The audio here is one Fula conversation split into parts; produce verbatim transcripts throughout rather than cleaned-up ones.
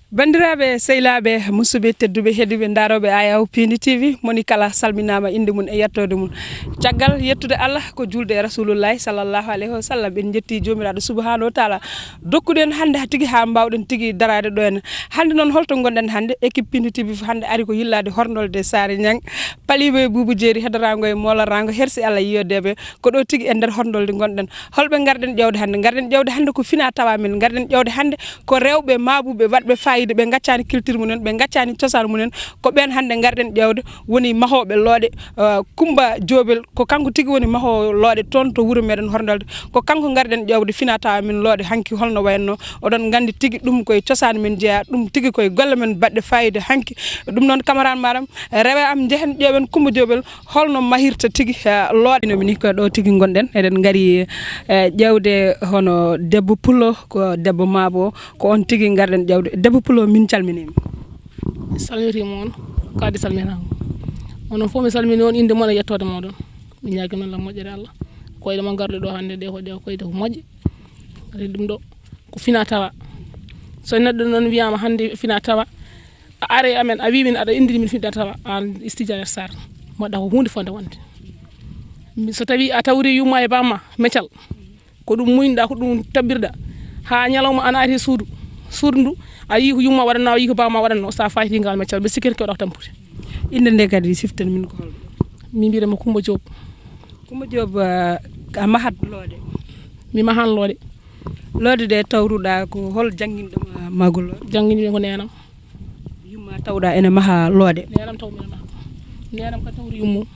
Banndiraaɓe, sehilaaɓe, musidɓe tedduɓe, heɗiiɓe, ndaarooɓe Ayaw Pindi T V, moni kala salminaama innde mum e yettoode mum. Caggal yettude Allah, ko juulde e Rasulullahi sallallahu alayhi wa sallam. En njetti Joomiraaɗo subhanahu wa taala, dokkuɗo en hannde haa tigi haa mbaawɗen tigi daraade ɗo en. Hannde noon, holto ngonɗen hannde? Équipe Pindi T V fof hannde ari ko yillaade horndolde Saare Ñang, paliiɓe e Buubu Jeeri, heɗoraango e mooloraango, hersi Allah yiyodeeɓe. Ko ɗo tigi e nder horndolde ngonɗen. Holɓe ngarɗen ƴeewde hannde? Ngarɗen ƴeewde hannde ko fina tawa men. Ngarɗen ƴeewde hannde ko rewɓe maabuɓe waɗɓe fayida, ɓe ngaccaani culture mumen, ɓe ngaccaani cosaan mumen. Ko ɓeen hannde ngarɗen ƴeewde, woni mahooɓe looɗe, eh, Kumba Joobel, ko kanko tigi woni mahoowo looɗe toon to wuro meɗen Horndolde. Ko kanko ngarɗen ƴeewde fina tawa men looɗe hanki holno wayanno. Oɗon nganndi tigi ɗum koye cosaan men jeyaa, ɗum tigi koye golle men baɗɗe fayida hanki. Ɗum noon, camarade maɗam, rewe am, njehen ƴeewen Kumba Joobel holno mahirta tigi, eh, looɗe. Ino mini ko ɗo tigi ngonɗen, eɗen ngari, eh, ƴeewde hono debbo pullo, ko debbo maabo, ko on tigi ngarɗen ƴeewde. Debbo pullo, min calminiima. Mi salmitiima on, kadi salminaama. Onon fof mi salmini on, innde mon e yettoode mooɗon. Mi ñaagii noon lam moƴƴere Allah. Koyɗe mon ngarɗe ɗo hannde ɗe ko ɗe koyɗe ko moƴƴe. Kadi ɗum ɗo ko fina tawa. So neɗɗo noon wiyaama hannde fina tawa, a ari e amen, a wii min aɗa inndini min fina tawa, aan Istijaner Sarr, mbaɗɗa ko huunde fonde wonde. Mi, so tawii a tawri yumma e bamma meccal, ko ɗum muñɗa, ko ɗum tabbirɗa, haa ñalawma a naati e suudu, suudu ndu, a yii ko yumma waɗatnoo, a yii ko bamma waɗatnoo, so a fayti ngal meccal, mbeɗa sikki ko waɗa ko tampude. Innde nde kadi siften min ko holko? Min mbiyetee-mi Kumba Joob. Kumba Joob, eh, a mahat looɗe? Mi mahan looɗe. Looɗe ɗe tawruɗa, ko hol jannginɗo ma mahgol looɗe? Jannginmi ko neenam. Yumma tawɗa ene maha looɗe? Neenam taw mi maha. Neenam ka tawri yummu.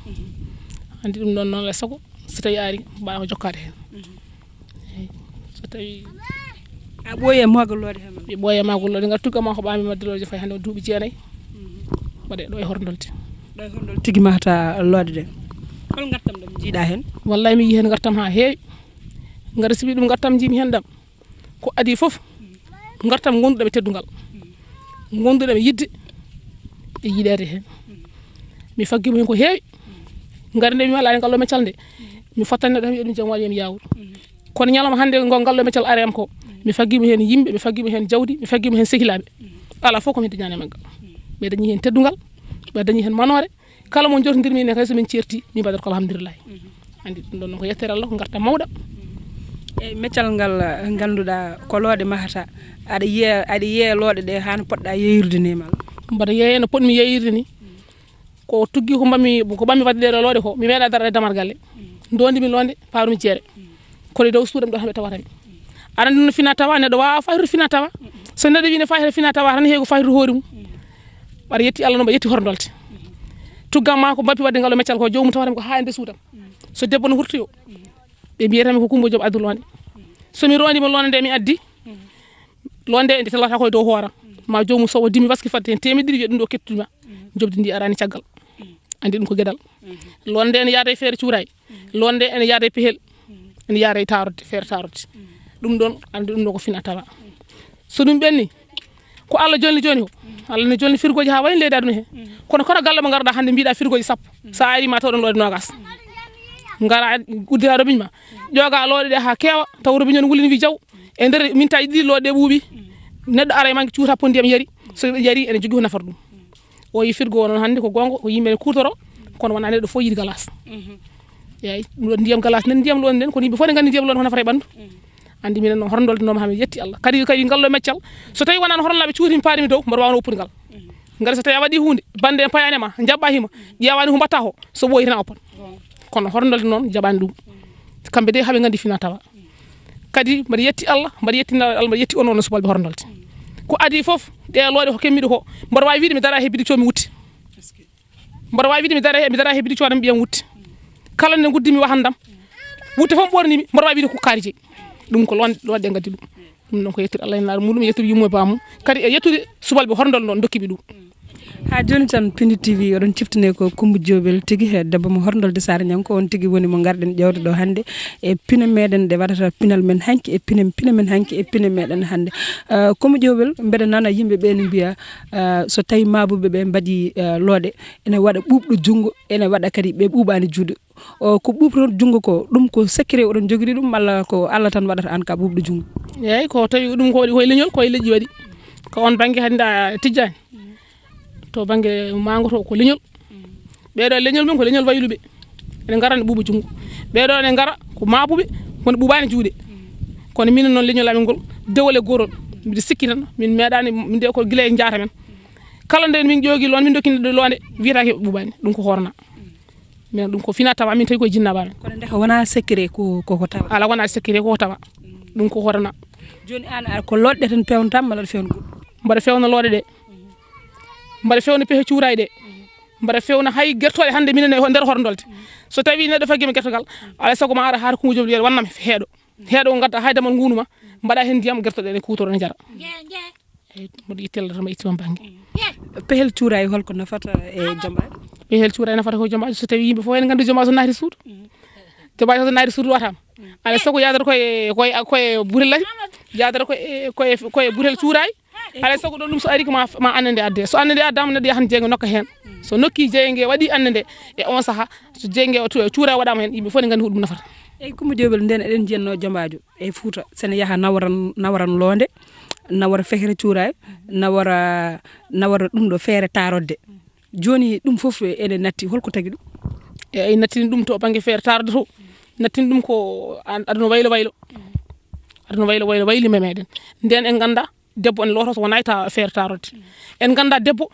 Anndi ɗum ɗon noon, alaa e sago so tawi ari, mbaawa ko jokkaade heen. Eey. So tawi a ɓooyi e mahgol looɗe heen? Mi ɓooyi e mahgol looɗe, ngar tugga ma ko ɓaami madde looɗe fay hannde o duuɓi jeenayi. Mbaɗe ɗo e Horndolde. Ɗo e Horndolde tigi mahata looɗe ɗe. Hol ngartam ɗam njiiɗa heen? Wallahi mi yii heen ngartam haa heewi. Ngar sibi ɗum ngartam njiimi heen ɗam. Ko adii fof, ngartam ngonduɗam e teddungal, ngonduɗam e yiɗde e yiɗeede heen. Mi faggiima heen ko heewi. Ngari nde mi walaani ngal ɗo meccal nde, mi fottani neɗɗo tan, mi wiya ɗum jam waɗi, mi yaawru. Kono ñalawma hannde ngo ngal ɗo meccal ari am ko, mi faggiima heen yimɓe, mi faggiima heen jawdi, mi faggiima heen sehilaaɓe. Alaa fof ko mi dañaani e maggal. Mbeɗa dañi heen teddungal, mbeɗa dañi heen manoore. Kala mo njortondirmi ne kay, so min ceerti, min mbaɗata ko alhamdulillahi. Anndi ɗum ɗon noon ko yettere Allah, ko ngartam mawɗam. E meccal ngal, eh, ngannduɗaa ko looɗe mahata, aɗa yiya, aɗa yiya looɗe ɗe haa no poɗɗa yeeyirde ni mal? Mbaɗa yeeya no poɗmi yeeyirde ni. Ko tuggi ko mbaɗmi, ko mbaɗmi waɗde ɗe looɗe ko, mi meeɗa darade damal galle. Ndoondi mi loonde, paarumi jeere. Kono e dow suuɗam ɗo tan ɓe tawata mi. Aɗa anndi no fina tawa, neɗɗo waawaa fayrude fina tawa. So neɗɗo wii ne fayata fina tawa, tan heewi ko fayrude hoore mum. Mbaɗa yetti Allah noon, mbaɗa yetti Horndolde. Tugga ma ko mbappi waɗde ngal ɗo meccal ko, joomum tawata mi ko haa e nder suudam. So debbo no hurtoyo, ɓe mbiyata mi ko Kumba Joob addu loonde. So mi roondii mo loonde nde mi addi, loonde nde tellata ko e dow hooram. Ma joomum sowo dimmi waski fadde heen teemedde ɗiɗi, wiya ɗum ɗo kettuɗi ma. Njoɓdi ndi araani caggal. Anndi ɗum ko geɗal. Loonde ene yaada e feere cuuraay. Loonde ene yaada e pehel. Ene yaada e taarorde, feere taarorde. Ɗum ɗon, anndi ɗum ɗo ko fina tawa. So ɗum ɓenni, ko Allah jolni jooni ko. Allah ne jolni firgooji haa wayi leydi aduna he. Kono kala galle mo ngarɗa hannde mbiɗa firgooji sappo. So a ari ma taw ɗon looɗe noogas. Ngara uddira robiñ ma. Ƴooga looɗe ɗe haa keewa, taw robiñ on wulini wi jaw. E nder mintaaji ɗiɗi looɗe ɗe ɓuuɓi. Neɗɗo ara e ma cuuta pon ndiyam yari. So yari ene jogii ko nafata ɗum. O yi firgo o noon hannde ko goonga, ko yimɓe ne kuutoro, kono wonaa neɗɗo fof yiɗi galaas. Eeyi, ɗum ɗo ndiyam galaas nden, ndiyam loonde nden, kono yimɓe fof ne nganndi ndiyam loonde ko nafata e ɓanndu. Anndi minen noon Horndolde noon, haa mi yetti Allah. Kadi, kadi ngal ɗo meccal, so tawii wonaa Horndolaaɓe cuuti mi paari mi dow, mboɗo waawno woppude ngal. Ngati so tawii a waɗii huunde, bannde en payaani ma, njaɓɓaa hima, ƴeewaani ko mbaɗtaa ko, so ɓooyi tan a woppan. Kono Horndolde noon jaɓaani ɗum. Kamɓe de haɓe nganndi fina tawa. Kadi mbaɗa yetti Allah, mbaɗa yetti Nelaaɗo Allah, mbaɗa yetti on, on subalɓe Horndolde. Ko adii fof, ɗe looɗe ko kemmiɗo ko, mboɗo waawi wiide mi dara he bidi coomi wutte. Mboɗo waawi wiide mi dara he, mi dara he bidi coomi ɓiyam wutte. Kala nde nguddimi wahandam, wutte fof ɓornimi, mboɗo waawi wiide ko kaari jeyi. Ɗum ko loon, loonde ngaddi ɗum. Ɗum noon ko yettude Allah e Nelaaɗo muɗum, yettude yummo e bammum, kadi e yettude subalɓe Horndolde noon, dokkiɓe ɗum. Haa jooni tan, Pindi T V, oɗon ciftine ko Kumba Joobel tigi, he debbo mo Horndolde Saare Ñanko, on tigi woni mo ngarɗen ƴeewde ɗo hannde e pine meɗen ɗe waɗata pinal men hanki e pine, pine men hanki e pine meɗen hannde. Eh, Kumba Joobel, mbeɗa nana yimɓe ɓe ne mbiya, eh, so tawi maabuɓe ɓe mbaɗi, eh, looɗe, ene waɗa ɓuuɓɗo junngo, ene waɗa kadi ɓe ɓuuɓaani juuɗe. O, ko ɓuuɓtoon junngo ko, ɗum ko secret oɗon njogiri ɗum, walla ko Allah tan waɗata aan ka ɓuuɓɗo junngo? Eeyi, ko tawi ɗum ko waɗi koye leñol, koye leƴƴi waɗi. Ko on bannge hannde a tijjaani. To bannge maango to ko leñol. Ɓeeɗo leñol mum ko leñol wayluɓe. Ene ngara ne ɓuuɓa junngo. Ɓeeɗo ne ngara ko maapuɓe, kono ɓuuɓaani juuɗe. Kono minen noon leñol amen ngol, dewol e gootol. Mbiɗa sikki tan, min meeɗaani, nde ko gila e njaata men. Kala nde min ƴoogi loonde, min ndokki neɗɗo loonde, wiyata ko ɓuuɓaani. Ɗum ko hoorna. Min ɗum ko fina tawa, min tawi koye jinnaaɓe amen. Kono ndeka wonaa secret ko, ko, ko tawa? Ala, wonaa secret, ko tawa. Ɗum ko hoorna. Jooni aan, a, ko looɗe tan peewnata malla aɗa feewna goɗɗum? Mbaɗa feewna looɗe ɗe. Mbaɗa feewna pehe cuuraay ɗe. Mbaɗa feewna hay gertooɗe hannde minen e nder hoto ndolte. So tawii neɗɗo faggii ma gertogal, alaa e sago ma ara haa to Kumba Joob wiyata wannam heeɗo. Heeɗo o ngadda hay damal nguunu ma, mbaɗa heen ndiyam, gertooɗe ɗe kuutoro ne njara. Eyi, mboɗo ittella tan ma itti on bannge. Pehel cuuraay holko nafata e jombaajo? Pehel cuuraay nafata ko jombaajo so tawii yimɓe fof ene nganndi jombaajo so naati suudu. Jombaajo so naati suudu wataama. Alaa e sago yaadata koye, koye, koye burel lati, yaadata koye, koye, koye burel cuuraay. Alaa e sago ɗon ɗum so ari ko ma, ma annde nde adde. So annde nde addaama neɗɗo yahan jeeyge nokka heen. So nokki jeeyge waɗi annde nde, e on saha, so jeeyge o tu-, cuuraay waɗaama heen, yimɓe fof ne nganndi ko ɗum nafata. Eyi, Kumba Joobel, ndeen eɗen njiyatnoo jombaajo e Fuuta, so ene yaha nawran, nawran loonde, nawra feere cuuraay, nawra, nawra ɗum ɗo feere taarodde. Jooni ɗum fof ene natti, holko tagi ɗum? Eyi, nattini ɗum to bannge feere taarodde to. Nattini ɗum ko an-, aduna waylo waylo. Aduna waylo waylo wayli me meɗen. Ndeen en nganndaa debbo ene looto so wonaa e ta-, feere taarodde. En nganndaa debbo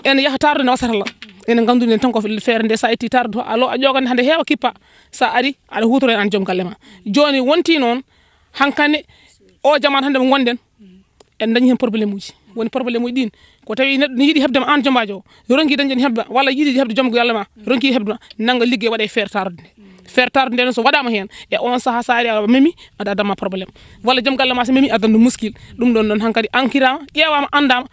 ene yaha taarodde ne wasata la. Ene nganndu-ɗen tan ko feere nde so a itti taarodde to, a lo-, a ƴoogande hannde heewa kippa. So a ari, aɗa huutoro heen aan joom galle ma. Jooni wonti noon, hankandi o jamaanu hannde mo ngonɗen, en dañi heen problème uji. Woni problème uji ɗin, ko tawi neɗɗo ne yiɗi heɓde ma aan jombaajo o, ronki dañde heen heɓde ma, walla yiɗi heɓde joom galle ma, ronki heɓde ma, nannga liggey waɗa e feere taarodde nde. Feere taarodde nde noon so waɗaama heen, e on saha so a ari a memi, aɗa addanma problème. Walla joom galle ma so memi, addanma muskil. Ɗum ɗon noon hankadi ankiraama, ƴeewaama, anndaama,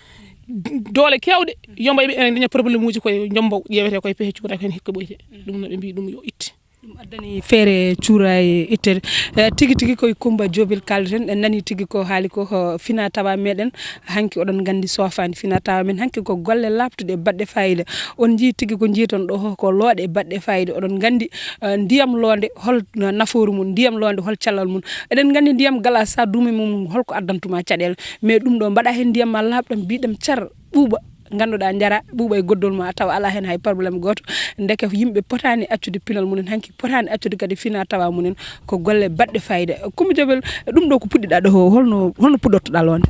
doole keewɗe, yomba ɓe ene daña problème uji koye jombo ƴeewete koye pehe cuuraay ko heen hikka ɓoyte. Ɗum no ɓe mbii ɗum yo itte. Ɗum addani feere cuuraay itteede. Eh, tigi tigi koye Kumba Joobel kaalden. En nanii tigi ko haali ko, ko fina tawa meɗen. Hanki oɗon nganndi soofaani fina tawa men. Hanki ko golle laaɓtuɗe baɗɗe faayiida. On njii tigi ko njiiton ɗo ko looɗe baɗɗe faayiida. Oɗon nganndi, eh, ndiyam loonde hol nafooru mum, ndiyam loonde hol cellal mum. Eɗen nganndi ndiyam gala sa duumi mum holko addantuma caɗeele. Mais ɗum ɗo mbaɗa heen ndiyam ma laaɓɗam, mbiɗam car, ɓuuɓa. Ngannduɗaa, njara, ɓuuɓa e goddol ma, tawa alaa heen hay problème gooto. Ndeke yimɓe potaani accude pinal mumen, hanki potaani accude kadi fina tawa mumen, ko golle baɗɗe faayiida. Kumba Joobel, ɗum ɗo ko puɗɗiɗaa ɗo, holno, holno puɗɗortoɗaa loonde?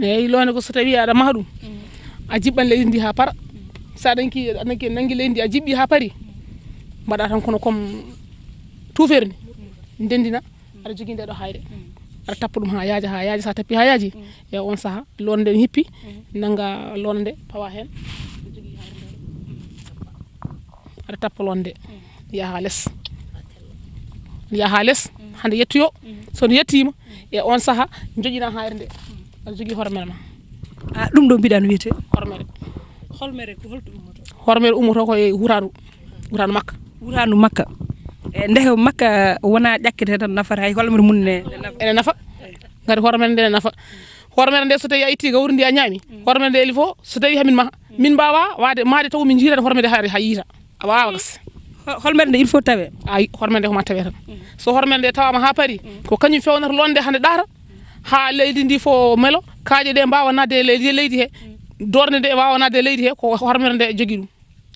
Eyi, loonde ko so tawii aɗa maha ɗum, a jiɓɓan leydi ndi haa para. So a dañki, a dañki, nanngi leydi ndi, a jiɓɓi haa pari, mbaɗa tan kono comme tuufeere ni, ndenndina. Aɗa jogii nde ɗo hayre. Aɗa tappa ɗum haa yaaja, haa yaaja. So a tappi haa yaaji, e on saha, loonde nde ne hippi, nannga loonde nde, pawa heen. Aɗa tappa loonde nde, yaha haa les. Yaha haa les, hande yettoyo. So nde yettiima, e on saha, joƴƴina hayre nde. Aɗa jogii hormere ma. A, ɗum ɗo mbiɗa no wiyetee? Hormere. Hormere ko holto ummoto? Hormere ummoto ko e wuraandu, wuraandu Makka. Wuraandu Makka. E, ndeke Makka wonaa ƴakkete tan nafata, hay hormere mum ne, ne nafa. Ene nafa. Ngati hormere nde ne nafa. Hormere nde so tawi a itti gawri ndi a ñaami, hormere nde il faut so tawi hamin maha. Min mbaawa waade, maade taw min jiirani hormere nde hari ha yiita. A waawa gas. Ho-, hormere nde il faut tawe? Ay, hormere nde ko ma tawe tan. So hormere nde tawaama ha pari, ko kañum fewnata loonde hande ɗaata, ha leydi ndi fof melo, kaaƴe ɗe mbaawa naatde e leydi, leydi he, doornde nde waawa naatde e leydi he, ko hormere nde jogii ɗum.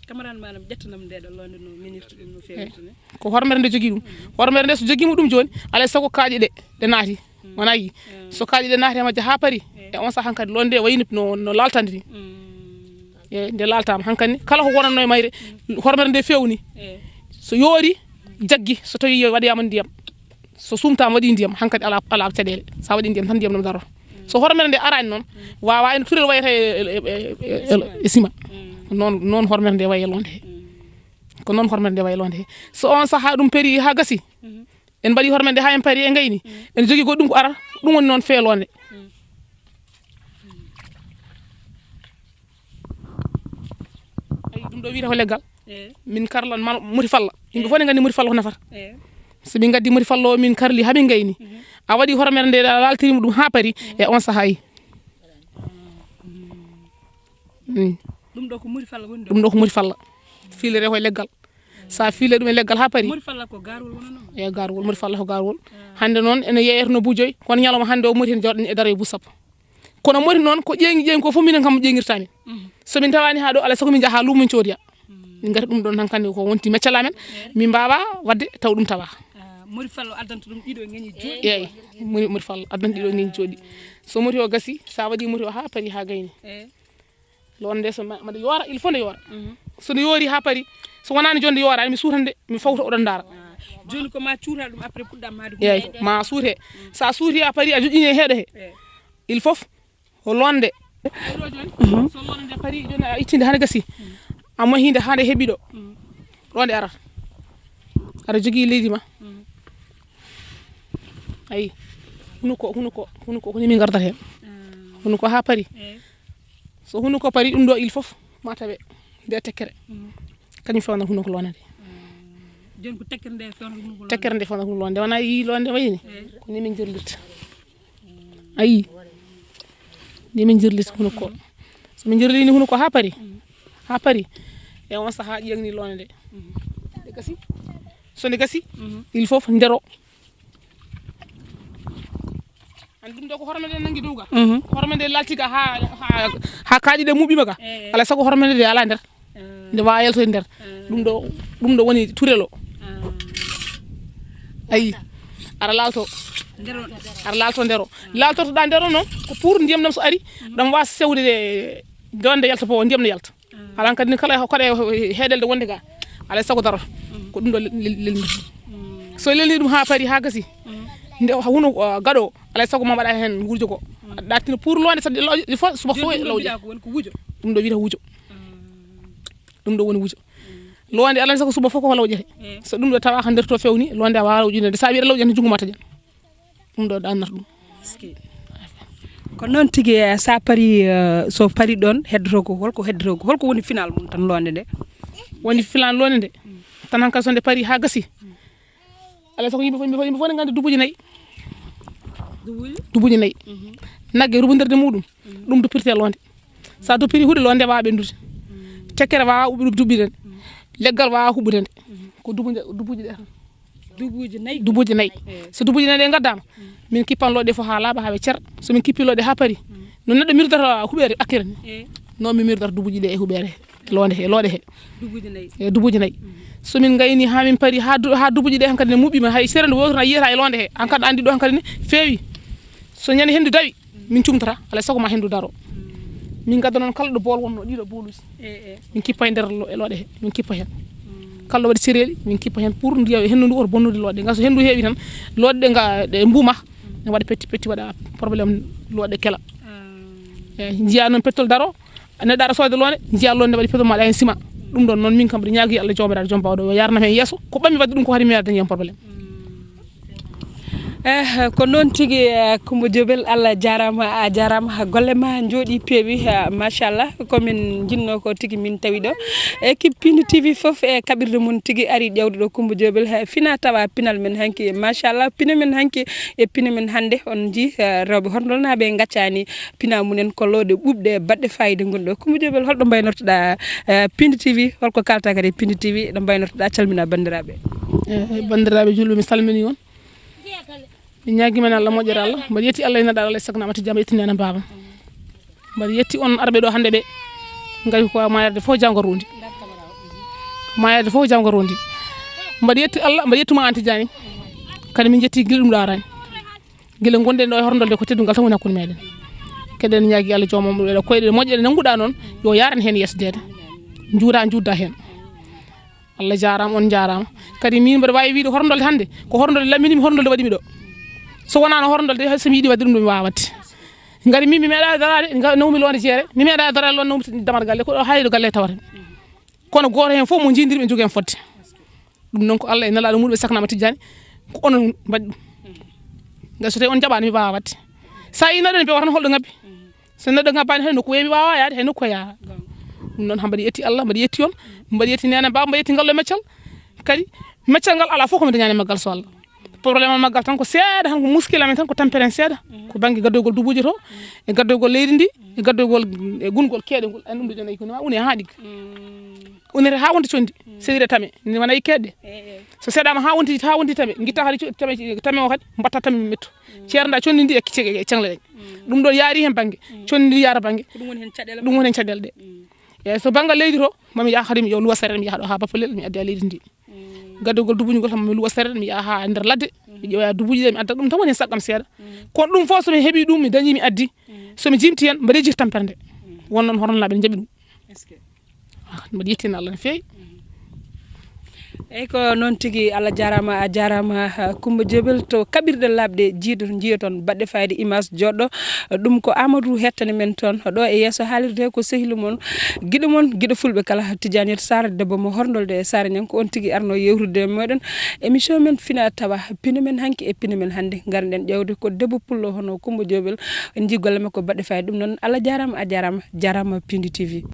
Camarade, maanaam ƴettanam nde ɗo loonde no minirta ɗum, no fewnirta ni. Ko hormere nde jogii ɗum. Hormere nde so jogiima ɗum jooni, alaa e sago kaaƴe ɗe, ɗe naati. Wona yi. So kaaƴe ɗe naati e majje haa pari, e on saha hankadi loonde nde wayi no, no laaltande ni. E nde laaltaama hankadi, kala ko wonatno e mayre, hormere nde fewni. So yoori, jaggi, so tawi waɗayaama ndiyam. So sumtaama waɗi ndiyam, hankadi alaa, alaa caɗeele. Sa waɗi ndiyam tan, ndiyam ɗam daroto. So hormere nde araani noon, wawa no turel wayata e, e, e, e, e, e sima. Noon, noon hormere nde wayi e loonde he. Ko noon hormere nde wayi e loonde he. So on saha ɗum peri ha gasi, en mbaɗi hormere nde ha en pari e ngayni, en jogii goɗɗum ko ara, ɗum woni noon feelonde. Ayi, ɗum ɗo wiyata ko leggal. Min karlan ma moti falla. Yimɓe fof ne nganndi moti falla ko nafata. So min ngaddi moti falla o, min karli ha min ngayni. A waɗi hormere nde, a laaltirima ɗum ha pari, e on saha yi. Mm. Ɗum ɗo ko moti falla woni ɗo? Ɗum ɗo ko moti falla. Fiilere ko e leggal. Sa fiile ɗum e leggal ha pari. Moti falla ko garwol wonano? E garwol, moti falla ko garwol. Hande noon ene yeeyata no bujoy, kono ñalawma hande o moti hen jawɗen e daro e buuɗi sappo. Kono mori noon ko ƴeeŋi ƴeeŋi ko fof minen kam ƴeeŋirta min. So min tawaani haa ɗo, alaa sago min njaha luumo min coodoya. Min ngati ɗum ɗoon hankandi ko wonti meccal amen. Min mbaawaa waɗde taw ɗum tawaa. Mori fallo addanta ɗum ɗiɗo ŋeñi jooɗi. Eeyi, mori mori fallo addanta ɗiɗo ŋeñi jooɗi. So mori o gasi, so a waɗi mori o haa pari haa gayni. Loonde so ma- mbaɗa yoora, il faut nde yoora. So nde yoori haa pari, so wonaani jooni nde yooraani, mi suutan nde, mi fawta oɗon ndaara. Jooni ko ma cuura ɗum après puɗɗa maade. Eeyi, ma suute. So a suuti a pari a joƴƴini e heeɗo he. Il faut o loonde. So loonde nde pari jooni a ittinde hande gasi. A mahinde hande heɓi ɗo. Ɗo nde arata. Aɗa jogii leydi ma. Ayi. Hunuko hunuko hunuko ko ni min ngardata heen. Hunuko haa pari. So hunuko pari ɗum ɗo il faut ma tawe nde tekkere. Kañum fewnata hunuko loonde nde. Jooni ko tekkere nde fewnata hunuko loonde. Tekkere nde fewnata hunuko loonde nde wona yi loonde wayni. Ko ni min jirlirta. Ayi. Ni min jirlirta hunuko. So min jirlini hunuko haa pari. Haa pari. E on sahaa ƴeeŋni loonde nde. Nde gasi. So nde gasi. Il faut ndero. An ɗum ɗo ko hormede nde nangi dow ga. Hormede nde laalti ga ha ha ha kaaƴi ɗe muɓɓima ga. Alaa sago hormede nde alaa nder. Nde waawa yaltoyde nder. Ɗum ɗo ɗum ɗo woni turelo. Ayi. Ara laalto. Ara laalto ndero. Laaltortoɗa ndero noon ko pour ndiyam ɗam so ari ɗam waasa sewde loonde nde yalta fof ndiyam ne yalta. Alan kadi ni kala ko ɗe heɗelde wonde ga alay sago daroto. Ko ɗum ɗo lelni ɗum so lelni ɗum ha paari ha gasi nde huno gaɗo alay sago ma mbaɗa hen wujo go. Ɗartina pour loonde saɗa il faut suba fof lawƴe. Ɗum ɗo wiyata wujo. Ɗum ɗo woni wujo. Loonde alay sago suba fof ko lawƴete. So ɗum ɗo tawaka nder to fewni loonde a wawa lawƴude nde sa wiɗa lawƴe tan junngo ma taƴa. Ɗum ɗo ɗannata ɗum. Ko noon tigi. Sa paari so paari ɗon heddoto ko holko heddoto ko holko woni final mum tan loonde nde? Woni final loonde nde tan hankadi so nde paari ha gasi. Alay sago yimɓe fof yimɓe fof yimɓe fof ne nganndi dubuji nayyi. Dubuji nayyi. Nagge ruboderde muɗum ɗum duppirte loonde. Sa duppiri huɗe loonde wawa ɓendude. Tekkere wawa huɓɓude duɓɓiɗen. Leggal wawa huɓɓude nde. Ko dubuji ɗe tan. Dubuji nayyi. Dubuji nayyi. So dubuji nayyi ɗe gaddama min kippan loɗɗe fof ha laaɓa ha ɓe cer. So min kippi loɗɗe ha paari no neɗɗo mirdata huɓere akkere ni. Non mi mirdata dubuji ɗe e huɓere he loonde he loɗɗe he. Dubuji nayyi. E dubuji nayyi. So min gayni ha min paari ha ha dubuji ɗe hankadi ne muɓɓima hay sere nde wowtona yiyata e loonde he hankadi andi ɗo hankadi ne feewi. So ñande hendu dawi min cumtata alay sago ma hendu daro. Min gadda noon kala ɗo bool wonno ɗiɗo booluji. Min kippa e nder e loɗɗe he min kippa hen. Kala ɗo waɗi cereeli min kippa hen pour ndiya hendu ndu oto bonnude loɗɗe ga so hendu heewi tan loɗɗe ga ɗe mbuma. Ne waɗa petti petti waɗa probléme loɗɗe kela. Eyi jiya noon pettol daro. Neɗɗo aɗa sooda loonde njiya loonde waɗi peto maɗa hen sima. Ɗum ɗon noon min kam mbiɗa ñaagi Allah jomiraɗo joom bawɗo o yarnam hen yeeso ko ɓammi wadde ɗum ko hari mi dañi hen probléme. Eh, ko noon tigi eh, Coumba Diobel Allah jarama a jarama golle ma jooɗi peewi eh, machallah komin jinno ko tigi min tawi ɗo équipe Pindi T V fof e kaɓirde mum tigi ari ƴewde ɗo Coumba Diobel eh, fina tawa pinal men hanki machallah pine men hanki e pine men hannde on ji eh, rewɓe horndolnaɓe gaccani pina mumen ko loowɗe ɓuuɓɗe baɗɗe fayida gonɗo Coumba Diobel holɗo mbaynortoɗa eh, Pindi T V holko kalta kadi Pindi T V ɗo mbaynortoɗa calmina bandiraɓe. Eyi banndiraaɓe juulɓe mi salmini on. Mi ñaagima en Allah moƴƴere Allah mbaɗa yetti Allah ina ɗaɗa Allah e sakna amati jam yetti nena mbaba. Mbaɗa yetti on arɓe ɗo hannde ɓe ngari ko mayarde fof jawga rondi. Mayarde fof jawga rondi. Mbaɗa yetti Allah mbaɗa yettuma anti jani. Kadi min jetti gila ɗum ɗo arani. Gila gonɗen ɗo e horndolde ko teddungal tan woni hakkunde meɗen. Keɗen ñaagi Allah joomam ɗum ɗo koyɗe moƴƴe ɗe nannguɗa noon yo yaran heen yeeso deede. Njuuda njuudda heen. Allah jaaraama on njaaraama. Kadi min mbaɗa waawi wiyde horndolde hannde ko horndolde lamminimi horndolde waɗimi ɗo. So wonaano horndolde hay so mi yiɗi waɗde ɗum ɗo mi waawa waɗde. Ngari min mi meeɗa daraade nawmi loonde jeere mi meeɗa daraade loonde nawmi damata galle ko ɗo hayɗo galle tawata. Kono gooto heen fof mo njiidirmi en jogi en fodde. Ɗum noon ko Allah e nelaaɗo muɗum e saknaama tijjaani ko onon mbaɗi ɗum. Ngam so tawi on njaɓaani mi waawa waɗde. So a yii neɗɗo ne ɓe wata holɗo ngabbi. So neɗɗo ngabbaani hay nokku weewi waawa yaade hay nokku yaha. Ɗum noon mbaɗi yetti Allah mbaɗi yetti on mbaɗi yetti nena mbaw mbaɗi yetti ngal ɗo meccal. Kadi meccal ngal alaa fof ko mi dañaani maggal so Allah. Probléme am maggal tan ko seeɗa tan ko muskil amen tan ko tampere en seeɗa ko bannge gaddoygol dubuuji to e gaddoygol leydi ndi. E gaddogol, e gungol keeɗe ngol, an ɗum ɗo janayi ko ma une haa ɗigga. Unere haa wonta condi, seɗire tame, ne wona e keeɗe. So seɗama haa wonti, haa wonti tame, gitta hari co-, tame, tame o kadi, mbatta tame metto. Ceerda condi ndi e ce-, e cengle ɗen. Ɗum ɗo yaari hen bangge, condi ndi yaara bangge. Ko ɗum woni hen caɗeele ɗum woni hen caɗeele ɗe. E so banngal leydi to, mami yaha kadi mi yo luwa serre, mi yaha ɗo haa Bappalel, mi adda leydi ndi. Gaddogol dubuji ngol tan, mi luwa serre, mi yaha haa nder ladde, mi ƴeewa dubuji ɗe, mi adda ɗum tan woni hen sakkam seeɗa. Kono ɗum fof so mi heɓi ɗum, mi dañi, mi addi. So mi jimti hen, mbaɗa jir tampere nde. Won noon hoto naaɓe njaɓi ɗum. Ah, mbaɗa yettina Allah no feewi. Eyyi, ko noon tigi, Allah jaaraama, a jaaraama, ah, Coumba Diobel to kaɓirɗe laaɓɗe jiido, jiiyo toon baɗɗe fayde image joɗɗo. Ɗum ko Amadou hettani men toon ɗo e yeeso haalirde ko sehil mon, giɗo mon, giɗo fulɓe kala, Tidiane Sarr, debbo mo horndolde e Saare Ñanko, on tigi arno yewtude e meɗen émission men Fina Tawa, pine men hanki e pine men hannde. Ngarɗen ƴeewde ko debbo pullo hono Coumba Diobel, en njii golle makko baɗɗe fayde. Ɗum noon, Allah jaaraama, a jaaraama, jaaraama Pindi T V.